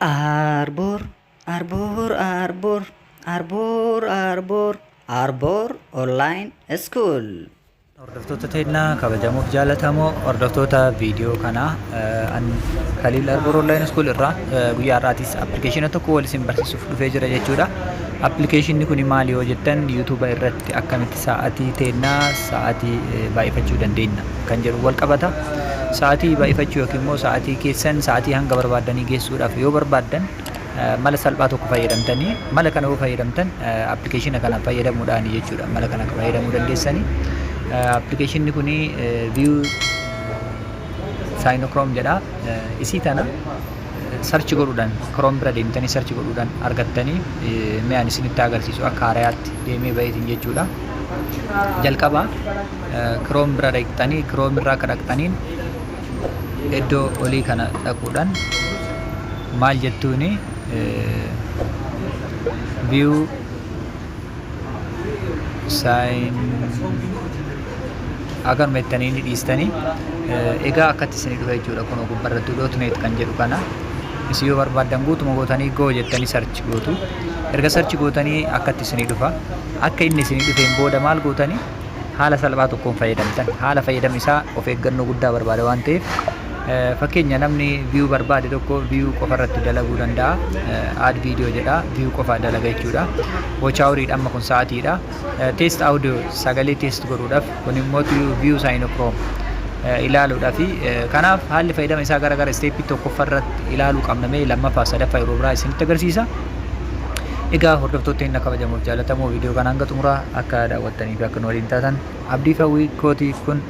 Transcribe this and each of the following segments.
Arbor, Arbor, Arbor, Arbor, Arbor, Arbor Online School. Hordoftoota teennaa kabajamoof jaalatamoo hordoftoota viidiyoo kanaa, an Kaliil Arbor Online School irraa guyyaa har'aatis appilikeeshina tokko wal isin barsiisuuf dhufee jira jechuudha. Appilikeeshinni kun maali yoo jettan, YouTube irratti akkamitti sa'aatii teennaa sa'aatii baay'ifachuu dandeenya kan jedhu wal qabata. Sa'aatii baay'ifachuu yookiin immoo sa'aatii keessan sa'aatii hanga barbaaddanii geessuudhaaf yoo barbaaddan, mala salphaa tokko fayyadamtanii, mala kana yoo fayyadamtan appilikeeshina kana fayyadamuudhaani jechuudha. Mala kana fayyadamuu dandeessanii. Appilikeeshinni kun View Synchro jedha. Isii tana search godhuudhaan, Chrome bira deemtanii search godhuudhaan argattanii, mi'aan isinitti agarsiisu akka haarayaatti deemee baheetiin jechuudha. Jalqaba Chrome bira dhaqxanii, Chrome irraa akka dhaqxaniin iddoo olii kana dhaquudhaan maal jettuuni, View Sync agaruma jettanii ni dhiistanii. Egaa akkatti isinii dhufa jechuudha. Kun gubbarratti .net kan jedhu kana isin yoo barbaaddan guutuma gootanii go jettanii search gootu. Erga search gootanii akkatti isinii dhufa. Akka inni isinii dhufeen booda maal gootanii, haala salphaa tokkoon fayyadamtan. Haala fayyadama isaa of eeggannoo guddaa barbaada waan ta'eef, fakkeenya namni view barbaade tokko view qofa irratti dalaguu danda'a. Add video jedha, view qofa dalaga jechuudha. Watch houriidha, amma kun sa'aatiidha. Test audio, sagalee test godhuudhaaf. Kun immoo View Synchro ilaaluudhaaf. Kanaaf haalli fayyadama isaa gara gara step tokkoffaa irratti ilaaluu qabna. Mee lammaffaa, sadaffaa yeroo biraa isinitti agarsiisa. Egaa hordoftoota inni kabajamuuf jaallatamoo, viidiyoo kana hanga xumuraa akka daawwattanii fi akka nu waliin taatan abdii fi hawwii kooti. Kun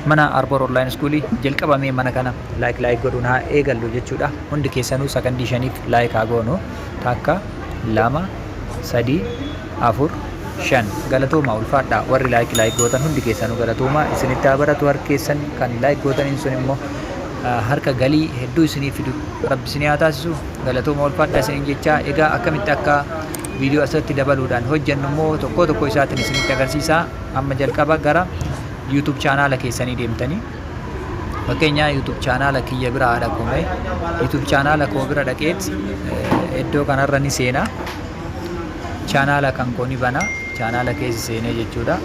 mana Arbor Online Schoolii jalqabamee, mana kana like like godhuun haa eegallu jechuudha. Hundi keessanuu sakandii 5f like haa goonu. Takka, lama, sadii, afur, shan. Galatooma, ulfaadhaa. Warri like like gootan hundi keessanuu galatooma. Isinitti haa baratu harki keessan kan like gootaniin sun immoo harka galii hedduu isinii fidu rabbi isinii haa taasisu. Galatooma, ulfaadhaa isiniin jechaa, egaa akkamitti akka viidiyoo asirratti dabaluudhaan hojjennu immoo tokko tokko isaatiin isinitti agarsiisa. Amma jalqaba gara YouTube chaanaala keessanii deemtanii, fakkeenya YouTube chaanaala kiyya bira haa dhaqume. YouTube chaanaala koo bira dhaqeet iddoo kanarra ni seena. Chaanaala kan koo ni bana. Chaanaala keessa seenee jechuudha.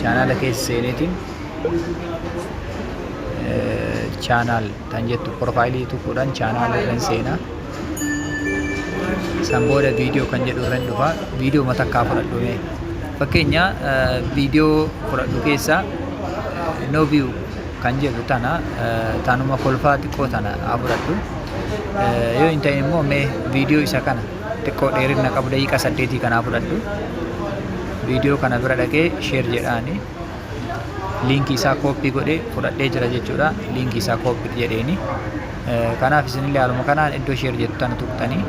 Chaanaala keessa seeneetiin channel kan jettu profaayilii tuquudhaan chaanaala irra seena. San booda viidiyoo kan jedhu irra dhufa. Viidiyoo matakkaa fudhadhu mee. Fakkeenya viidiyoo fudhadhu keessaa no view kan jedhu tana, tanuma kolfaa xiqqoo tana haa fudhadhu. Yoo hin ta'in immoo mee viidiyoo isa kana xiqqoo dheerina qabu daqiiqaa 8 kanaa fudhadhu. Viidiyoo kana bira dhaqee share jedhaani liinkii isaa copy godhee fudhadhee jira jechuudha. Liinkii isaa copy jedheeni. Kanaaf isinillee haaluma kanaan iddoo share jettu tana tuqxanii,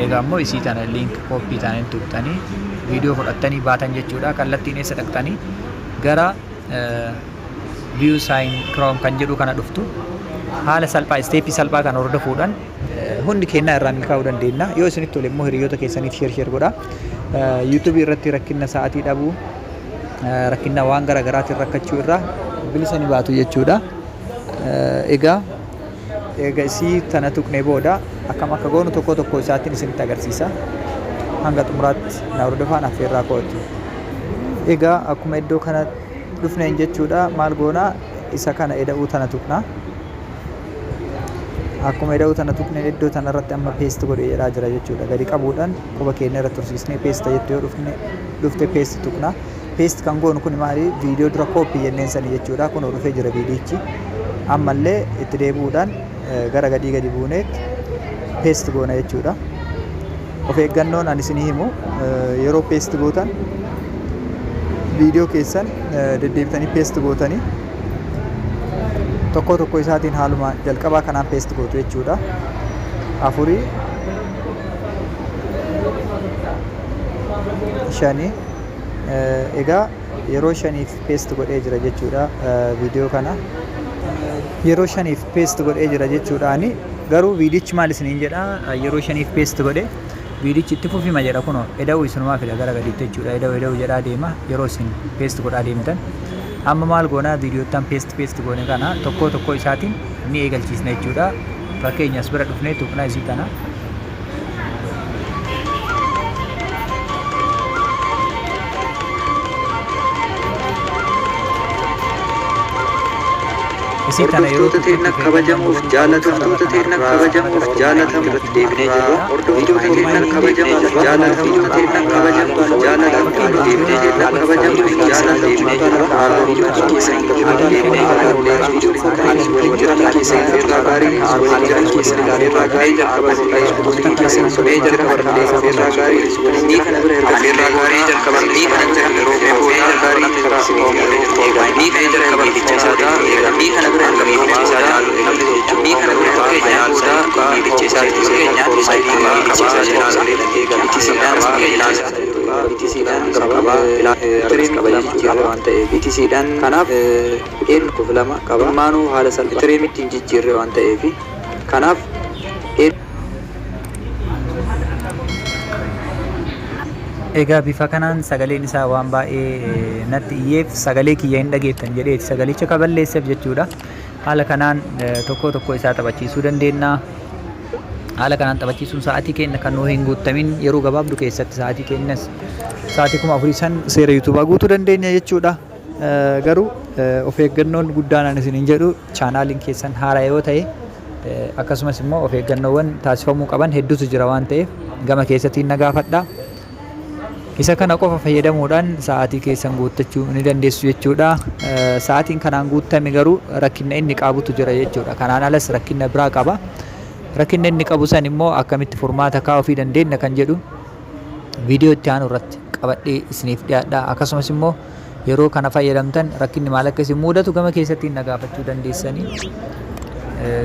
egaa immoo isii tana link copy tana hin tuqxanii, viidiyoo fudhattanii baatan jechuudha. Kallattiin eessa dhaqxanii? Gara View Synchro kan jedhu kana dhuftu. Haala salphaa, step salphaa kan hordofuudhaan hundi kennaa irraa milkaa'uu dandeenya. Yoo isinitti tole immoo hiriyoota keessaniif share share godha. YouTube irratti rakkina sa'aatii dhabuu, rakkina waan gara garaatiin rakkachuu irraa bilisa ni baatu jechuudha. Egaa eega isii tana tuqnee booda akkam akka goonu tokko tokko isaatiin isinitti agarsiisa. Hanga xumuraatti na hordofaan affeerraa kooti. Egaa akkuma iddoo kana dhufneen jechuudha, maal goona? Isa kana eda'uu tana tuqna. Akkuma eda'uu tana tuqneen iddoo tanarratti amma paste godhe jedhaa jira jechuudha. Gadi qabuudhaan quba keenya irra tursiisnee paste jettu yoo dhufne dhufte paste tuqna. Paste kan goonu kun maali? Viidiyoo dura copy jenneen sani jechuudha. Kun dhufee jira viidiyichi. Ammallee itti deebi'uudhaan gara gadii gadi buuneet paste goona jechuudha. Of eeggannoon ani isinii himu, yeroo paste gootan viidiyoo keessan deddeebitanii paste gootanii tokko tokko isaatiin haaluma jalqabaa kanaan paste gootu jechuudha. Afurii, shanii. Egaa yeroo shaniif paste godhee jira jechuudha. Viidiyoo kana yeroo shaniif paste godhee jira jechuudhaani. Garuu viidichi maal isiniin jedha? Yeroo shaniif paste godhe, viidichi itti fufima jedha. Kunoo eda'uu isinumaa fida gara gadiitti jechuudha. Eda'uu eda'uu jedhaa deema yeroo isin paste godhaa deemtan. Amma maal goonaa? Viidiyoottan paste paste goone kana tokko tokko isaatiin ni eegalchiisna jechuudha. Fakkeenya as bira dhufnee tuqnaa isii tana. Isii tana yeroo Hordoftoota teenya tuqxutti kabajamuuf jaalatamtoota teenya kabajamuuf jaalatamuu irratti deebinee jirra. Hordoftoota teenya kabajamuuf jaalatamtoota teenya kabajamuuf jaalatamtuu irratti deebinee jirra. Kabajamuuf jaalatamtuu Kanaaf een lama qaba. Ilmaanuu haala salphaa tireemitti hin jijjiirre waan ta'eef kanaaf. Egaa bifa kanaan sagaleen isaa waan baay'ee natti iyyeef sagalee kiyya hin dhageettan jedheeti sagalicha kaballeesseef jechuudha. Haala kanaan tokko tokko isaa taphachiisuu dandeenya. Haala kanaan taphachiisuun sa'aatii keenya kan nuu hin guuttamin yeroo gabaabduu keessatti sa'aatii keenyas sa'aatii 4000 san seera yuutuubaa guutuu dandeenya jechuudha. Garuu of eeggannoon guddaan ani isiniin jedhu, chaanaaliin keessan haaraa yoo ta'e, akkasumas immoo of eeggannoowwan taasifamuu qaban hedduutu jira waan ta'eef gama keessattiin na gaafadha. Isa kana qofa fayyadamuudhaan sa'aatii keessan guuttachuu ni dandeessu jechuudha. Sa'aatiin kanaan guuttame garuu rakkina inni qabutu jira jechuudha. Kanaan alas rakkina biraa qaba. Rakkinni inni qabu san immoo akkamitti furmaata kaa'uufii dandeenya kan jedhu viidiyoo itti aanu irratti qabadhee isiniif dhiyaadha. Akkasumas immoo yeroo kana fayyadamtan rakkinni maal akka isin mudatu gama keessattiin na gaafachuu dandeessanii.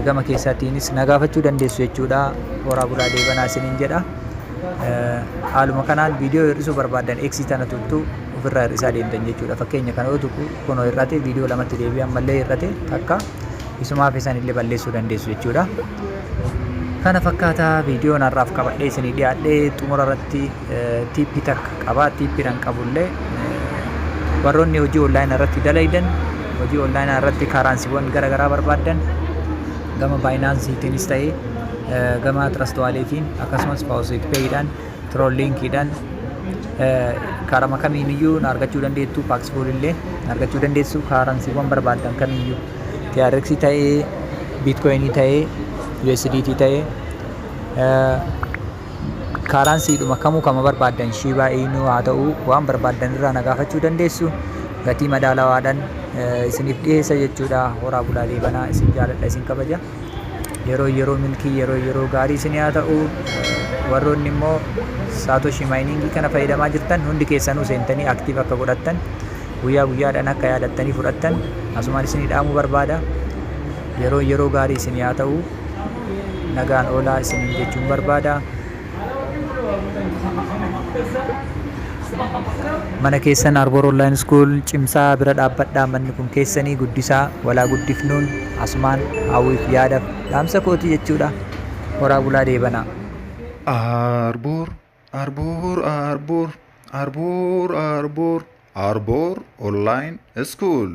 Gama keessattiinis na gaafachuu dandeessu jechuudha. Horaa bulaa deebanaa isiniin jedha. Haaluma kanaan viidiyoo hir'isuu barbaadan X tana tuttu ofirraa hir'isaa deemtan jechuudha. Fakkeenya kana yoo tuqu kunoo hir'ate, viidiyoo lamatti deebi'e, ammallee hir'ate, takka isumaaf isan illee balleessuu dandeessu jechuudha. Kana fakkaataa viidiyoon har'aaf qabadhee isinii dhiyaadhee. Xumura irratti tip takka qaba. Tipiidhaan qabullee warroonni hojii online irratti dalaydan, hojii online irratti currencywwan gara garaa barbaaddan, gama Binanceiitiinis ta'ee gama Trust Walletiin, akkasumas FaucetPayidhaan, TronLinkiidhaan, karama kamiiniyyuu na argachuu dandeettu. Paxful illee na argachuu dandeessu. Currencywwan barbaaddan kamiiyyuu, TRX ta'ee, Bitcoinii ta'ee, USDT ta'ee, currencydhuma kamuu kama barbaaddan, Shiba Inu haa ta'u, waan barbaaddan irraa na gaafachuu dandeessu. Gatii madaalawaadhaan isiniif dhiyeessa jechuudha. Horaa bulaa deebanaa. Isin jaaladha, isin kabaja. Yeroo yeroo milkii, yeroo yeroo gaarii isin haa ta'u. Warroonni immoo Satoshi miningii kana fayyadamaa jirtan hundi keessanuu seentanii active akka godhattan, guyyaa guyyaadhaan akka yaadattanii fudhattan asumaan isinii dhaamuu barbaada. Yeroo yeroo gaarii isin haa ta'u. Nagaan oolaa isiniin jechuun barbaada. Mana keessan Arbor Online School cimsaa bira dhaabbadhaa. Manni kun keessanii, guddisaa, walaa guddifnuun asumaan hawwiif yaadaaf dhaamsa kooti jechuudha. Horaa bulaa deebanaa. Arbor, Arbor, Arbor, Arbor, Arbor, Arbor Online School.